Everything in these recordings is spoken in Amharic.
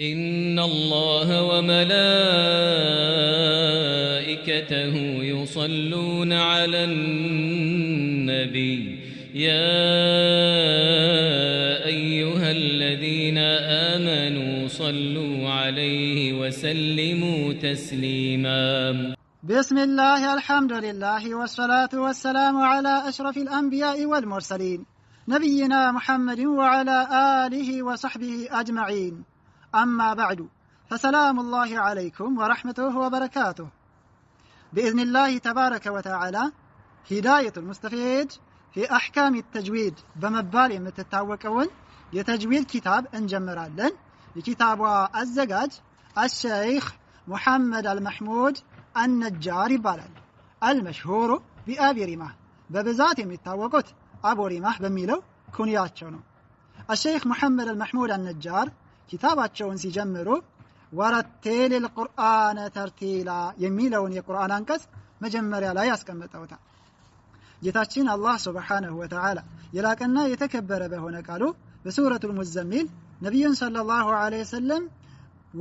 إن الله وملائكته يصلون على النبي يا أيها الذين آمنوا صلوا عليه وسلموا تسليما. بسم الله الحمد لله والصلاة والسلام على أشرف الأنبياء والمرسلين نبينا محمد وعلى آله وصحبه أجمعين. أما بعد، فسلام الله عليكم ورحمته وبركاته. بإذن الله تبارك وتعالى هداية المستفيد في أحكام التجويد በመባል የምትታወቀውን የተጅዊድ ኪታብ እንጀምራለን። የኪታቧ አዘጋጅ አሸይኽ ሙሐመድ አልመሕሙድ አነጃር ይባላል። አልመሽሁሩ ቢአቢ ሪማህ፣ በብዛት የሚታወቁት አቡ ሪማህ በሚለው ኩንያቸው ነው። አሸይኽ ሙሐመድ አልመሕሙድ አነጃር ኪታባቸውን ሲጀምሩ ወረቲል القرآن ተርቲላ የሚለውን የቁርአን አንቀጽ መጀመሪያ ላይ ያስቀምጠውታል። ጌታችን አላህ ሱብሓነሁ ወተዓላ የላቀና የተከበረ በሆነ ቃሉ በሱረቱል ሙዘሚል ነቢዩን ሰለላሁ ዐለይሂ ወሰለም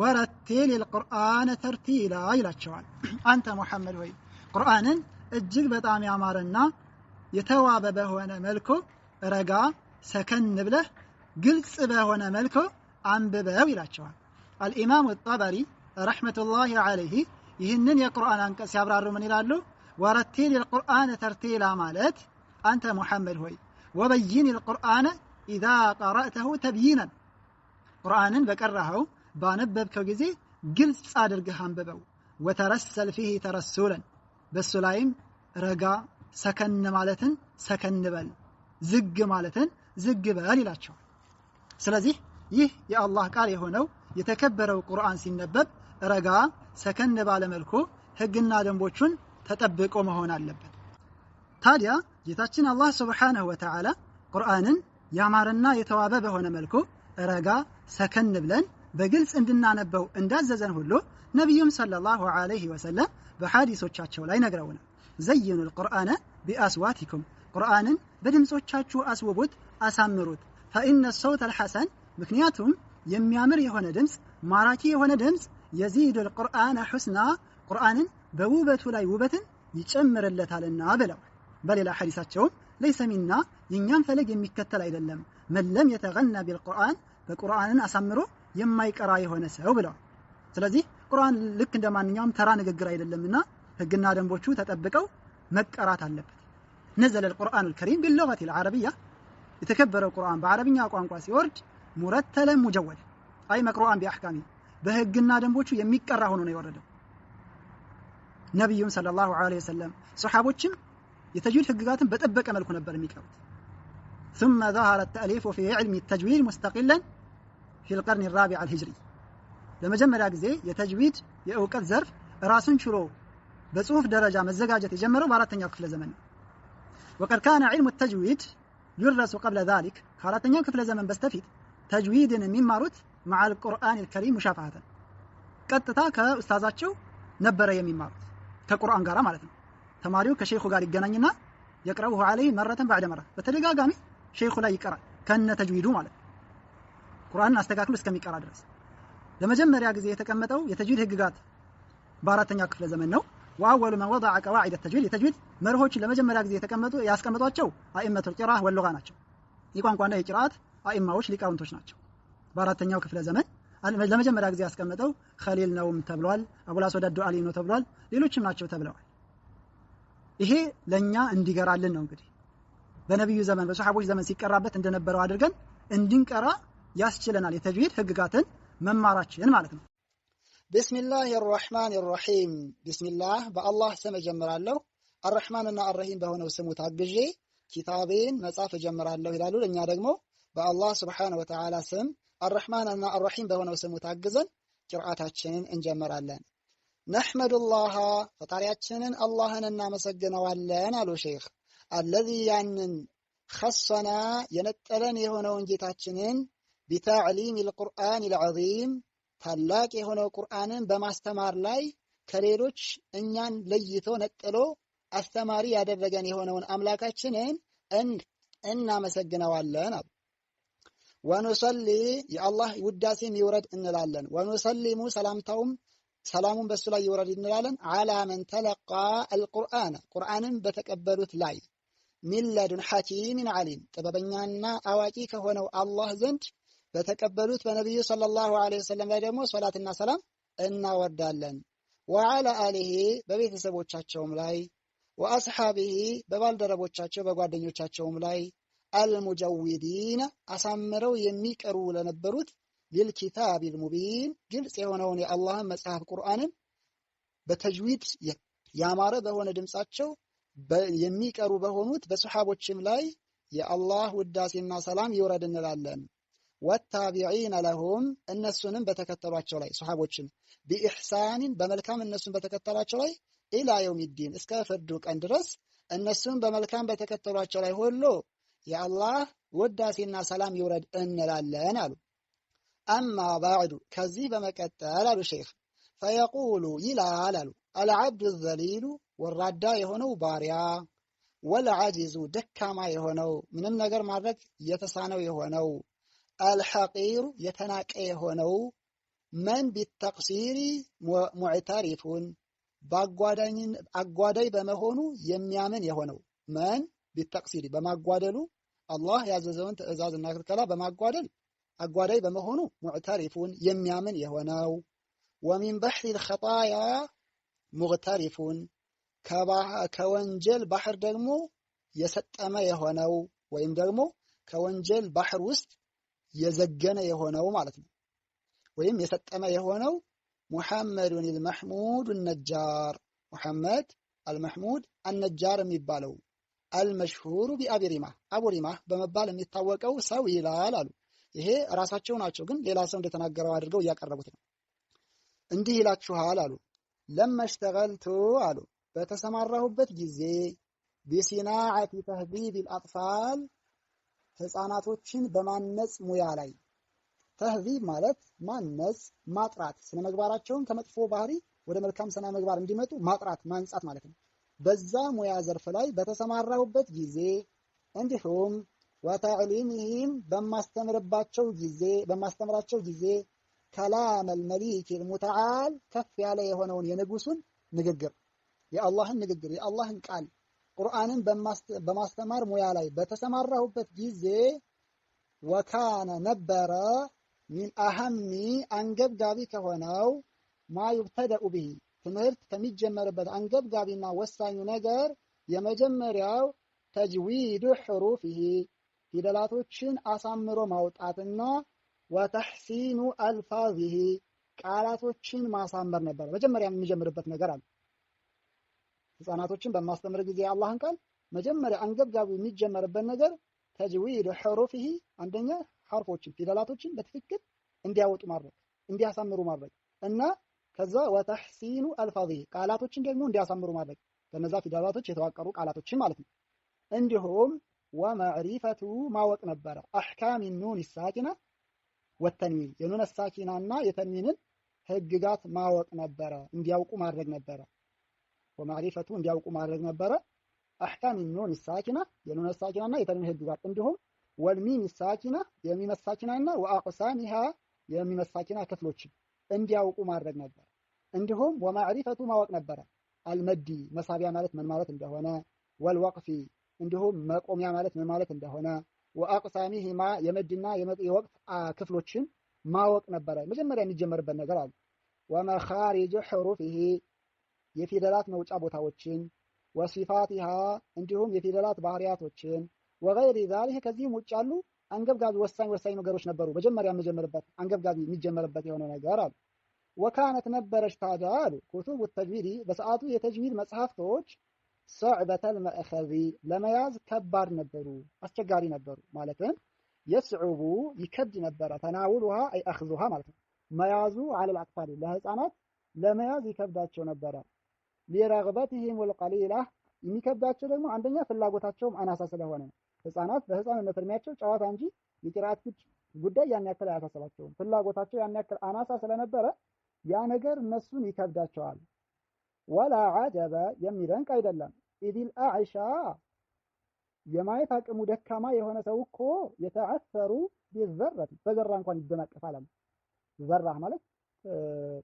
ወረቲል القرآن ተርቲላ ይላቸዋል። አንተ ሙሐመድ ሆይ ቁርአንን እጅግ በጣም ያማረና የተዋበ በሆነ መልኩ ረጋ ሰከን ብለህ ግልጽ በሆነ መልኩ አንብበው ይላቸዋል። አልኢማሙ ጠበሪ ረሕመቱላሂ ዐለይሂ ይህንን የቁርአን አንቀጽ ሲያብራሩ ምን ይላሉ? ወረቲል القرآن ተርቲላ ማለት አንተ ሙሐመድ ሆይ ወበይን القرآن ኢዛ ቀረእተሁ ተብይነን፣ ቁርአንን በቀራኸው ባነበብከው ጊዜ ግልጽ አድርገህ አንብበው። ወተረሰል ፊህ ተረሱለን፣ በሱ ላይም ረጋ ሰከን ማለትን ሰከን በል፣ ዝግ ማለትን ዝግ በል ይላቸዋል። ስለዚህ ይህ የአላህ ቃል የሆነው የተከበረው ቁርአን ሲነበብ ረጋ ሰከን ባለ መልኩ ህግና ደንቦቹን ተጠብቆ መሆን አለበት። ታዲያ ጌታችን አላህ ሱብሓነሁ ወተዓላ ቁርአንን ያማረና የተዋበ በሆነ መልኩ ረጋ ሰከን ብለን በግልጽ እንድናነበው እንዳዘዘን ሁሉ ነቢዩም ሰለላሁ ዐለይሂ ወሰለም በሐዲሶቻቸው ላይ ነግረውናል። ዘይኑል ቁርአነ ቢአስዋቲኩም፣ ቁርአንን በድምጾቻችሁ አስውቡት፣ አሳምሩት። ፈኢነ ሰውተ አልሐሰን፣ ምክንያቱም የሚያምር የሆነ ድምፅ፣ ማራኪ የሆነ ድምፅ የዚዱል ቁርአነ ሑስና፣ ቁርአንን በውበቱ ላይ ውበትን ይጨምርለታልና ብለዋል። በሌላ ሐዲሳቸውም ለይሰ ሚና፣ የእኛን ፈለግ የሚከተል አይደለም፣ መለም የተገና ቢልቁርአን፣ በቁርአንን አሳምሮ የማይቀራ የሆነ ሰው ብለዋል። ስለዚህ ቁርአን ልክ እንደ ማንኛውም ተራ ንግግር አይደለምና ህግና ደንቦቹ ተጠብቀው መቀራት አለበት። ነዘለ القرآن الكريم باللغة العربية፣ የተከበረው ቁርአን በአረብኛ ቋንቋ ሲወርድ ሙረተለን ሙጀወድ አይ መቅሩአን ቢአሕካሚ፣ በህግና ደንቦቹ የሚቀራ ሆኖ ነው የወረደው። ነቢዩም ሰለላሁ ዐለይሂ ወሰለም ሶሐቦችም የተጅዊድ ህግጋትን በጠበቀ መልኩ ነበር የሚቀሩት። ثم ظهر التأليف في علم التجويد مستقلا في القرن الرابع الهجري። ለመጀመሪያ ጊዜ የተጅዊድ የእውቀት ዘርፍ ራሱን ችሎ በጽሁፍ ደረጃ መዘጋጀት የጀመረው በአራተኛው ክፍለ ዘመን ነው። وقد كان علم التجويد يدرس قبل ذلك፣ ከአራተኛው ክፍለ ዘመን በስተፊት ተጅዊድን የሚማሩት مع القرآن الكريم مشافهة፣ ቀጥታ ከኡስታዛቸው ነበረ የሚማሩት፣ ከቁርአን ጋር ማለት ነው። ተማሪው ከሼኹ ጋር ይገናኝና يقرأه عليه مرة بعد مرة፣ በተደጋጋሚ ሼኹ ላይ ይቀራል ከነ ተጅዊዱ ማለት ነው። ቁርአንን አስተካክሎ እስከሚቀራ ድረስ። ለመጀመሪያ ጊዜ የተቀመጠው የተጅዊድ ህግጋት በአራተኛው ክፍለ ዘመን ነው። ወአወሉ መን ወضع ቀዋዒድ ተጅዊድ፣ የተጅዊድ መርሆችን ለመጀመሪያ ጊዜ የተቀመጡ ያስቀመጧቸው አኢመቱል ቂራአ ወሉጋ ናቸው። የቋንቋና የቂራአት አኢማዎች ሊቃውንቶች ናቸው። በአራተኛው ክፍለ ዘመን ለመጀመሪያ ጊዜ ያስቀመጠው ኸሊል ነውም ተብሏል፣ አቡል አስወድ አዱአሊ ነው ተብሏል፣ ሌሎችም ናቸው ተብለዋል። ይሄ ለኛ እንዲገራልን ነው እንግዲህ በነብዩ ዘመን በሰሃቦች ዘመን ሲቀራበት እንደነበረው አድርገን እንድንቀራ ያስችለናል የተጅዊድ ህግጋትን መማራችን ማለት ነው። ቢስሚላህ الرحمن الرحيم። ቢስሚላህ በአላህ ስም እጀምራለሁ፣ አርረሕማንና አርረሂም በሆነው ስሙ ታግዤ ኪታቤን መጻፍ እጀምራለሁ ይላሉ። እኛ ደግሞ በአላህ ሱብሓነሁ ወተዓላ ስም አርረሕማንና አርረሂም በሆነው ስሙ ታግዘን ቅርአታችንን እንጀምራለን። ነሕመዱላህ፣ ፈጣሪያችንን አላህን እናመሰግነዋለን አሉ ሼኽ። አለዚ ያንን ኸሰና የነጠለን የሆነውን ጌታችንን ቢተዕሊም ልቁርአን ልዓዚም፣ ታላቅ የሆነው ቁርአንን በማስተማር ላይ ከሌሎች እኛን ለይቶ ነጥሎ አስተማሪ ያደረገን የሆነውን አምላካችንን እናመሰግነዋለን አሉ። ونصلي የአላህ ውዳሴም ይውረድ እንላለን። ونسلم ሰላምታውም ሰላሙን በሱ ላይ ይውረድ እንላለን። على من تلقى القرآن ቁርአንን በተቀበሉት ላይ من لدن حكيم عليم ጥበበኛና አዋቂ ከሆነው አላህ ዘንድ በተቀበሉት በነቢዩ صلى الله عليه وسلم ላይ ደግሞ ሶላትና ሰላም እናወርዳለን። وعلى آله በቤተሰቦቻቸውም ላይ وأصحابه በባልደረቦቻቸው በጓደኞቻቸውም ላይ المجودين አሳምረው የሚቀሩ ለነበሩት للكتاب المبين ግልጽ የሆነውን የአላህን መጽሐፍ ቁርአንን በተጅዊድ ያማረ በሆነ ድምጻቸው የሚቀሩ በሆኑት በሰሃቦችም ላይ የአላህ ውዳሴና ሰላም ይውረድ እንላለን። والتابعين لهم እነሱንም በተከተሏቸው ላይ ሰሃቦችን بإحسان በመልካም እነሱን በተከተሏቸው ላይ إلى يوم الدين እስከ ፍርዱ ቀን ድረስ እነሱን በመልካም በተከተሏቸው ላይ ሁሉ የአላህ ውዳሴና ሰላም ይውረድ እንላለን አሉ። أما بعد ከዚህ በመቀጠል አሉ ሼክ فيقول ይላል አሉ العبد الذليل ወራዳ የሆነው ባሪያ والعاجز ደካማ የሆነው ምንም ነገር ማድረግ የተሳነው የሆነው الحقير የተናቀ የሆነው من بالتقصير معترف አጓዳይ በመሆኑ የሚያምን የሆነው من بالتقصير በማጓደሉ አላህ ያዘዘውን ትዕዛዝና ክልከላ በማጓደል አጓዳይ በመሆኑ معترف የሚያምን የሆነው ومن بحر الخطايا مغترف ከወንጀል ባህር ደግሞ የሰጠመ የሆነው ወይም ደግሞ ከወንጀል ባህር ውስጥ የዘገነ የሆነው ማለት ነው። ወይም የሰጠመ የሆነው ሙሐመዱን አልመሕሙድ النجار ሙሐመድ አልመሕሙድ النجار የሚባለው المشهور بأبي ሪማህ አቡ ሪማህ በመባል የሚታወቀው ሰው ይላል አሉ። ይሄ ራሳቸው ናቸው፣ ግን ሌላ ሰው እንደተናገረው አድርገው እያቀረቡት ነው። እንዲህ ይላችኋል አሉ لما اشتغلت አሉ በተሰማራሁበት ጊዜ بصناعة تهذيب الأطفال ህፃናቶችን በማነጽ ሙያ ላይ። تهذيب ማለት ማነጽ፣ ማጥራት፣ ስነ ምግባራቸውን ከመጥፎ ባህሪ ወደ መልካም ስነ ምግባር እንዲመጡ ማጥራት፣ ማንጻት ማለት ነው። በዛ ሙያ ዘርፍ ላይ በተሰማራሁበት ጊዜ እንዲሁም وتعليمهم በማስተምርባቸው ጊዜ በማስተምራቸው ጊዜ كلام الملك المتعال ከፍ ያለ የሆነውን የንጉሱን ንግግር የአላህን ንግግር የአላህን ቃል ቁርአንን በማስተማር ሙያ ላይ በተሰማራሁበት ጊዜ وكان ነበረ من أهم አንገብጋቢ ከሆነው ما يبتدأ به ትምህርት ከሚጀመርበት አንገብጋቢና ወሳኙ ነገር የመጀመሪያው تجويد حروفه ፊደላቶችን አሳምሮ ማውጣትና وتحسين ألفاظه ቃላቶችን ማሳመር ነበር። መጀመሪያ የሚጀምርበት ነገር አለ። ህፃናቶችን በማስተምር ጊዜ የአላህን ቃል መጀመሪያ አንገብጋቢ የሚጀመርበት ነገር تجويد حروفه አንደኛ ሐርፎችን ፊደላቶችን በትክክል እንዲያወጡ ማድረግ እንዲያሳምሩ ማድረግ እና ከዛ وتحسين ألفاظه ቃላቶችን ደግሞ እንዲያሳምሩ ማድረግ ከነዛ ፊደላቶች የተዋቀሩ ቃላቶችን ማለት ነው። እንዲሁም ومعرفة ማወቅ ነበረ أحكام النون الساكنة والتنوين የኑን ሳኪናና የተንዊንን ህግጋት ማወቅ ነበረ እንዲያውቁ ማድረግ ነበረ። ومعرفة እንዲያውቁ ማድረግ ነበረ أحكام النون الساكنة የኑን ሳኪናና የተንዊን ህግጋት እንዲሁም والميم الساكنة የሚም ሳኪናና وأقسامها የሚም ሳኪና ክፍሎችን እንዲያውቁ ማድረግ ነበር። እንዲሁም ومعرفة ማወቅ ነበረ المد መሳቢያ ማለት ምን ማለት እንደሆነ والوقف እንዲሁም መቆሚያ ማለት ምን ማለት እንደሆነ وأقسامهما የመድና የወቅፍ ክፍሎችን ማወቅ ነበረ መጀመሪያ የሚጀመርበት ነገር አለ። ومخارج حروفه የፊደላት መውጫ ቦታዎችን وصفاتها እንዲሁም የፊደላት ባህሪያቶችን وغير ذلك ከዚህም ውጭ ያሉ አንገብጋቢ ወሳኝ ወሳኝ ነገሮች ነበሩ መጀመሪያ የሚጀመርበት አንገብጋቢ የሚጀመርበት የሆነ ነገር አሉ። وكانت ነበረች ታዲያ አሉ كتب التجويد በሰዓቱ የተጅዊድ መጽሐፍቶች صعبة المأخذ ለመያዝ ከባድ ነበሩ፣ አስቸጋሪ ነበሩ። ማለትም يصعب ይከብድ ነበረ تناولها أي أخذها ማለት ነው መያዙ على الأطفال ለህፃናት ለመያዝ ይከብዳቸው ነበረ። لرغبتهم القليلة የሚከብዳቸው ደግሞ አንደኛ ፍላጎታቸውም አናሳ ስለሆነ ነው። ህፃናት በህፃንነት እድሜያቸው ጨዋታ እንጂ የቂርአት ጉዳይ ያን ያክል አያሳስባቸውም። ፍላጎታቸው ያን ያክል አናሳ ስለነበረ ያ ነገር እነሱን ይከብዳቸዋል። ولا عجب የሚደንቅ አይደለም إذ الأعشى የማየት አቅሙ ደካማ የሆነ ሰው እኮ يتعثر بالذرة በዘራ እንኳን ይደናቀፋል አሉ። ذرة ማለት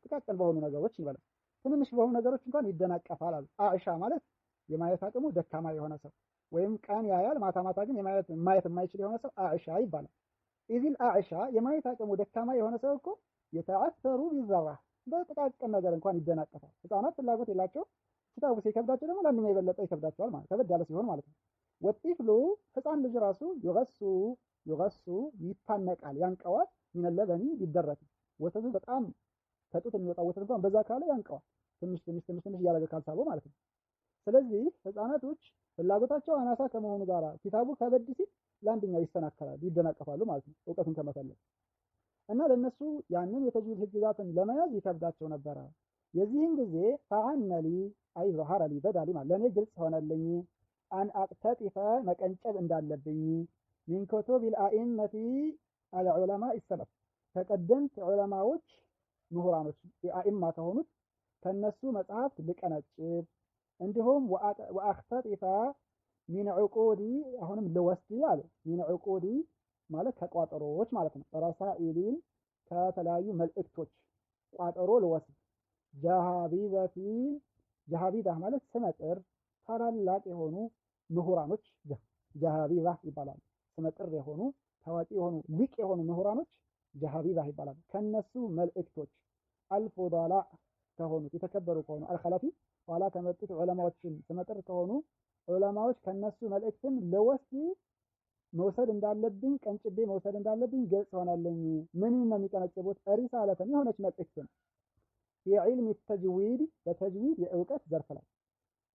ጥቃቅን በሆኑ ነገሮች እንበለው ትንንሽ በሆኑ ነገሮች እንኳን ይደናቀፋል አሉ። أعشى ማለት የማየት አቅሙ ደካማ የሆነ ሰው ወይም ቀን ያያል ማታ ማታ ግን ማየት የማይችል የሆነ ሰው أعشى ይባላል። إذ الأعشى የማየት አቅሙ ደካማ የሆነ ሰው እኮ يتعثر بالذرة በጥቃቅን ነገር እንኳን ይደናቀፋል። ህፃናት ፍላጎት የላቸው ኪታቡ ሲከብዳቸው ደግሞ ለምን የበለጠ ይከብዳቸዋል ማለት ከበድ ያለ ሲሆን ማለት ነው። والطفل ህፃን ልጅ ራሱ يغص ይታነቃል፣ ያንቀዋል። من اللبن بالدرة ወተቱ በጣም ከጡት የሚወጣው ወተት እንኳን በዛ ካለ ያንቀዋል። ትንሽ ትንሽ ትንሽ ትንሽ እያደረገ ካልሳበው ማለት ነው። ስለዚህ ህፃናቶች ፍላጎታቸው አናሳ ከመሆኑ ጋር ኪታቡ ከበድ ሲል ለአንደኛው ይሰናከላሉ፣ ይደናቀፋሉ ማለት ነው እውቀቱን ከመፈለግ እና ለነሱ ያንን የተጅዊድ ህግጋትን ለመያዝ ይከብዳቸው ነበረ። የዚህን ጊዜ فعن لي أي ظهر لي بدا لي ማለት ለኔ ግልጽ ሆነልኝ أن أقتطف መቀንጨብ እንዳለብኝ من كتب الأئمة العلماء السلف ከቀደምት ዑለማዎች ምሁራኖች የ أئمة ከሆኑት ከነሱ መጽሐፍት ልቀነጭብ እንዲሁም وأقتطف من عقود አሁንም ልወስድ አለ። من عقود ማለት ከቋጠሮዎች ማለት ነው። رسائل ከተለያዩ መልእክቶች ቋጠሮ ልወስድ جهابذة جهابذة ማለት ስመጥር ታላላቅ የሆኑ ምሁራኖች جهابذة ይባላሉ። ስመጥር የሆኑ ታዋቂ የሆኑ ሊቅ የሆኑ ምሁራኖች جهابذة ይባላሉ። ከነሱ መልእክቶች الفضلاء ከሆኑት የተከበሩ ከሆኑ الخلف ኋላ ከመጡት ዑለማዎችን ስመጥር ከሆኑ ዑለማዎች ከነሱ መልእክትን ልወስድ መውሰድ እንዳለብኝ ቀንጭቤ መውሰድ እንዳለብኝ ግልጽ ሆነልኝ። ምን ነው የሚቀነጭቡት? رسالة የሆነች መልእክትን في علم التجويد በተጅዊድ የእውቀት ዘርፍ ላይ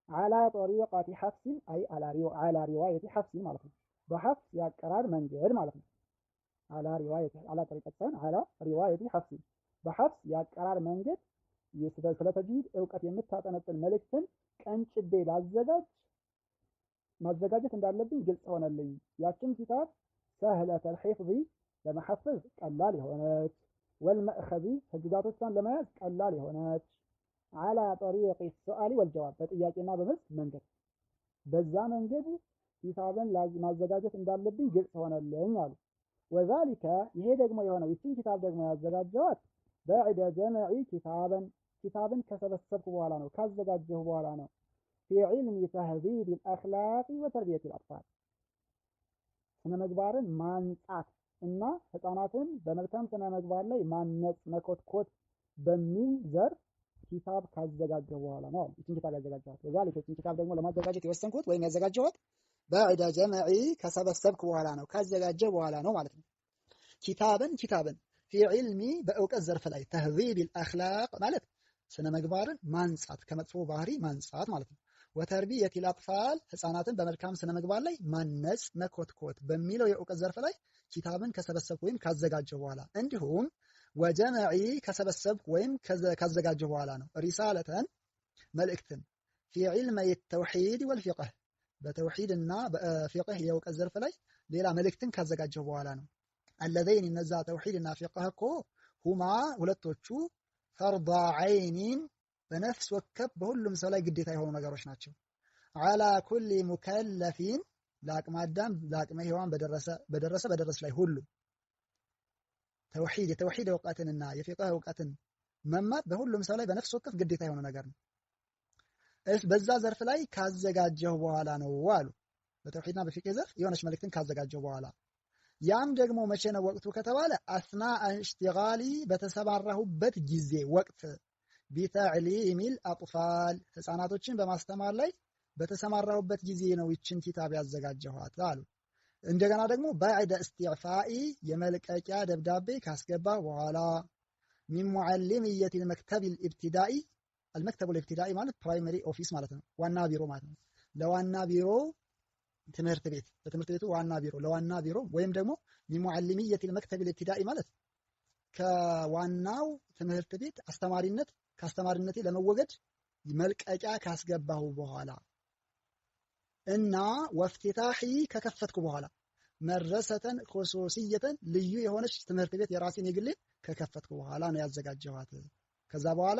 على طريقة حفص أي على رواية حفص ማለት ነው። በሐፍስ ያቀራር መንገድ ማለት ነው። على رواية على طريقة ሳይሆን على رواية حفص በሐፍስ ያቀራር መንገድ ስለ ተጅዊድ እውቀት የምታጠነጥን መልእክትን ቀንጭቤ ላዘጋጅ ማዘጋጀት እንዳለብኝ ግልጽ ሆነልኝ። ያችን ኪታብ سهلة الحفظ ለመሐፈዝ ቀላል የሆነች والمأخذ ህግጋቶቿን ለመያዝ ቀላል የሆነች على طريق السؤال والجواب በጥያቄና በመልስ መንገድ በዛ መንገድ ኪታብን ማዘጋጀት እንዳለብኝ ግልጽ ሆነልኝ አሉ። وذلك ይሄ ደግሞ የሆነው ይችን ኪታብ ደግሞ ያዘጋጀዋት بعد جمعي كتابا ኪታብን ከሰበሰብኩ በኋላ ነው ካዘጋጀሁ በኋላ ነው። في علم تهذيب الأخلاق وتربية الأطفال ስነ ምግባርን ማንጻት እና ህፃናትን በመልካም ስነ ምግባር ላይ ማነጽ መኮትኮት በሚል ዘርፍ ኪታብ ካዘጋጀሁ በኋላ ነው ይችን ኪታብ ያዘጋጀኋት። وذلك ይችን ኪታብ ደግሞ ለማዘጋጀት የወሰንኩት ወይም ያዘጋጀኋት بعد جمعي ከሰበሰብኩ በኋላ ነው ካዘጋጀሁ በኋላ ነው ማለት ነው። كتابا ኪታብን في علم በእውቀት ዘርፍ ላይ تهذيب الأخلاق ማለት ስነ ምግባርን ማንጻት ከመጥፎ ባህሪ ማንጻት ማለት ነው። وتربية الأطفال ህፃናትን በመልካም ስነ ምግባር ላይ ማነጽ መኮትኮት በሚለው የእውቀት ዘርፍ ላይ ኪታብን ከሰበሰብኩ ወይም ካዘጋጀሁ በኋላ እንዲሁም وجمعي ከሰበሰብኩ ወይም ካዘጋጀሁ በኋላ ነው። رسالة መልእክትን في علمي التوحيد والفقه በተውሂድና በፊቅህ የእውቀት ዘርፍ ላይ ሌላ መልእክትን ካዘጋጀሁ በኋላ ነው። اللذين እነዛ ተውሂድና ፊቅህ እኮ هما ሁለቶቹ فرض عين በነፍስ ወከፍ በሁሉም ሰው ላይ ግዴታ የሆኑ ነገሮች ናቸው። على كل مكلف ለአቅመ አዳም ለአቅመ ሔዋን በደረሰ በደረስ ላይ ሁሉ ተውሂድ የተውሂድ እውቀትንና የፊቅህ እውቀትን መማር በሁሉም ሰው ላይ በነፍስ ወከፍ ግዴታ የሆነ ነገር ነው። በዛ ዘርፍ ላይ ካዘጋጀሁ በኋላ ነው አሉ። በተውሂድና በፊቅህ ዘርፍ የሆነች መልእክትን ካዘጋጀሁ በኋላ ያም ደግሞ መቼ ነው ወቅቱ ከተባለ أثناء اشتغالي በተሰማራሁበት ጊዜ ወቅት بتعليم الأطفال ህፃናቶችን በማስተማር ላይ በተሰማራሁበት ጊዜ ነው ይችን ኪታብ ያዘጋጀኋት አሉ። እንደገና ደግሞ بعد استعفائي የመልቀቂያ ደብዳቤ ካስገባ በኋላ من معلمية المكتب الابتدائي المكتب الابتدائي ማለት primary office ማለት ነው፣ ዋና ቢሮ ማለት ነው። ለዋና ቢሮ ትምህርት ቤት ለትምህርት ቤቱ ዋና ቢሮ ለዋና ቢሮ ወይም ደግሞ من معلمية المكتب الابتدائي ማለት ከዋናው ትምህርት ቤት አስተማሪነት ከአስተማሪነቴ ለመወገድ መልቀቂያ ካስገባሁ በኋላ እና وافتتاحي ከከፈትኩ በኋላ مدرسة خصوصية ልዩ የሆነች ትምህርት ቤት የራሴን የግሌ ከከፈትኩ በኋላ ነው ያዘጋጀኋት። ከዛ በኋላ